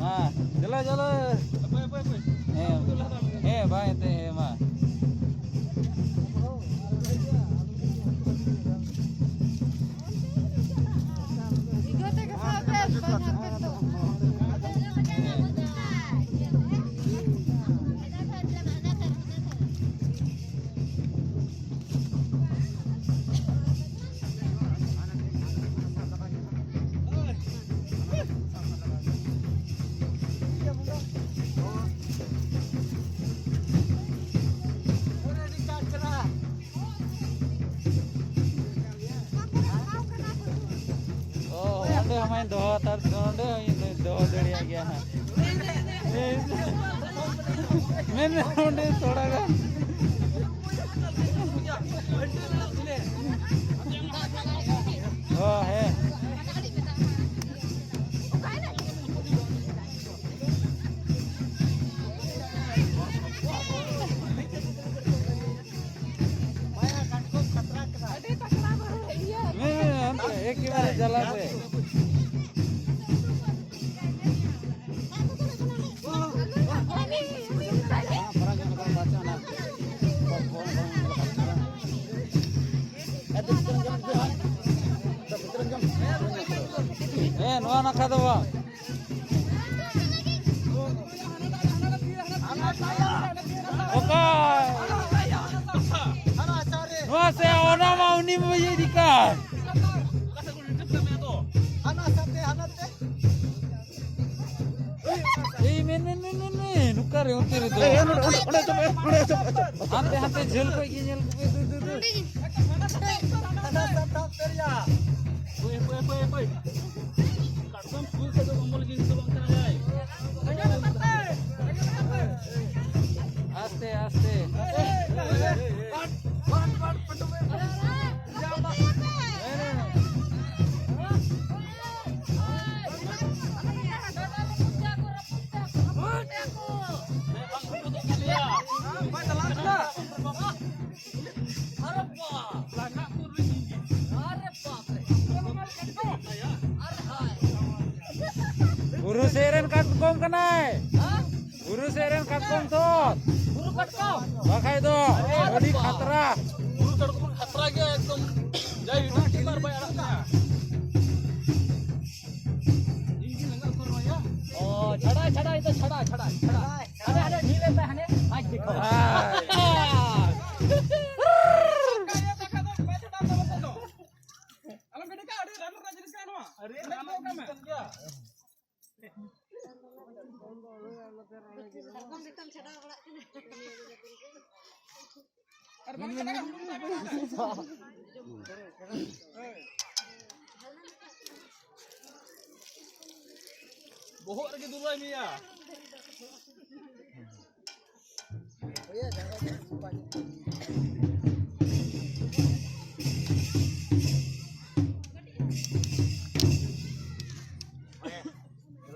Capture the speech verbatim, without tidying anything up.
ᱦᱮᱸ, ᱪᱚᱞᱚ, ᱪᱚᱞᱚ᱾ ᱦᱮᱸ, ᱦᱮᱸ, ᱵᱟᱝ ᱮᱱᱛᱮ, ᱦᱮᱸ, ᱢᱟ᱾ ᱚ, ᱚᱸᱰᱮ ᱦᱚᱸ ᱢᱟᱧ ᱫᱚᱦᱚ ᱦᱟᱛᱟᱲ, ᱱᱚᱸᱰᱮ ᱦᱚᱸᱧ ᱫᱚᱦᱚ ᱫᱟᱲᱮᱭᱟᱜ ᱜᱮᱭᱟ ᱦᱟᱸᱜ᱾ ᱢᱮᱱ ᱢᱮ, ᱚᱸᱰᱮ ᱛᱷᱚᱲᱟ ᱜᱟᱱ᱾ ᱚ, ᱦᱮᱸ᱾ ᱢᱮ, ᱢᱮ, ᱦᱟᱱᱛᱮ ᱮᱠᱮᱵᱟᱨᱮ ᱡᱟᱞᱟ ᱨᱮ᱾ ᱦᱮᱸ, ᱱᱚᱣᱟ ᱱᱟᱠᱷᱟ ᱫᱚ ᱵᱟᱝ᱾ ᱚᱠᱟ? ᱱᱚᱣᱟ ᱥᱮ ᱚᱱᱟ ᱢᱟ ᱩᱱᱤ ᱢᱟ ᱤᱭᱟᱹ ᱤᱫᱤ ᱠᱟᱱ᱾ ᱮᱭ, ᱢᱮᱱ, ᱢᱮᱱ, ᱢᱮᱱ, ᱢᱮᱱ, ᱢᱮᱱ᱾ ᱚᱠᱟᱨᱮ ᱚᱱᱛᱮ ᱨᱮᱫᱚ? ᱮᱭ, ᱱᱚᱰᱮ, ᱚᱸᱰᱮ, ᱚᱸᱰᱮ ᱚᱪᱚᱜ ᱢᱮ, ᱚᱸᱰᱮ ᱚᱪᱚᱜ, ᱚᱪᱚᱜ, ᱚᱪᱚᱜ᱾ ᱦᱟᱱᱛᱮ, ᱦᱟᱱᱛᱮ ᱡᱷᱟᱹᱞ ᱠᱷᱚᱡ ᱜᱮ ᱧᱮᱞ ᱠᱚᱯᱮ, ᱫᱩ, ᱫᱩ, ᱫᱩ᱾ ᱦᱟᱯᱳᱭ, ᱦᱟᱯᱳᱭ, ᱦᱟᱯᱳᱭ᱾ ᱠᱟᱴᱠᱚᱢ ᱯᱷᱩᱞ ᱥᱮᱫ ᱫᱚ ᱠᱚᱢᱵᱚᱞ ᱡᱤᱱᱤᱥ ᱫᱚ ᱵᱟᱝ ᱠᱟᱱᱟ ᱵᱷᱟᱭ᱾ ᱟᱥᱛᱮ, ᱟᱥᱛᱮ᱾ ᱟᱨᱮ ᱵᱟᱯ ᱨᱮ᱾ ᱟᱨᱮ ᱦᱟᱭ᱾ ᱥᱮᱫ ᱨᱮᱱ ᱠᱟᱴᱠᱚᱢ ᱠᱟᱱᱟᱭ᱾ ᱵᱩᱨᱩ ᱥᱮᱫ ᱨᱮᱱ ᱠᱟᱴᱠᱚᱢ ᱛᱚ᱾ ᱵᱩᱨᱩ ᱠᱟᱴᱠᱚᱢ᱾ ᱵᱟᱠᱷᱟᱡ ᱫᱚ ᱟᱹᱰᱤ ᱠᱷᱟᱛᱨᱟ᱾ ᱵᱩᱨᱩ ᱠᱟᱴᱠᱚᱢ ᱠᱷᱟᱛᱨᱟ ᱜᱮᱭᱟ ᱮᱠᱫᱚᱢ᱾ ᱡᱟᱭ ᱦᱳᱠ, ᱴᱤᱢᱟᱨ ᱵᱟᱭ ᱟᱲᱟᱜ ᱠᱟᱜᱼᱟ᱾ ᱤᱧ ᱜᱮ ᱞᱟᱸᱜᱟ ᱩᱛᱟᱹᱨ ᱱᱟᱭᱟ᱾ ᱚ, ᱪᱷᱟᱲᱟ, ᱪᱷᱟᱲᱟ, ᱤᱧ ᱫᱚ ᱪᱷᱟᱲᱟ, ᱪᱷᱟᱲᱟ, ᱪᱷᱟᱲᱟ᱾ ᱦᱟᱱᱮ, ᱦᱟᱱᱮ, ᱰᱷᱤᱞ ᱮᱱ ᱛᱟᱭ, ᱦᱟᱱᱮ᱾ ᱟᱡ ᱫᱮᱠᱷᱚ᱾ ᱟᱞᱚᱢ ᱜᱤᱰᱤ ᱠᱟᱜᱼᱟ, ᱟᱹᱰᱤ ᱨᱟᱱ ᱨᱮᱱᱟᱜ ᱡᱤᱱᱤᱥ ᱠᱟᱱᱟ ᱱᱚᱣᱟ᱾ ᱟᱹᱰᱤ ᱨᱟᱱ ᱨᱮᱱᱟᱜ ᱡᱤᱱᱤᱥ ᱠᱟᱱ ᱜᱮᱭᱟ᱾ ᱵᱚᱦᱚᱜ ᱨᱮᱜᱮ ᱫᱩᱞᱟᱭ ᱢᱮᱭᱟ᱾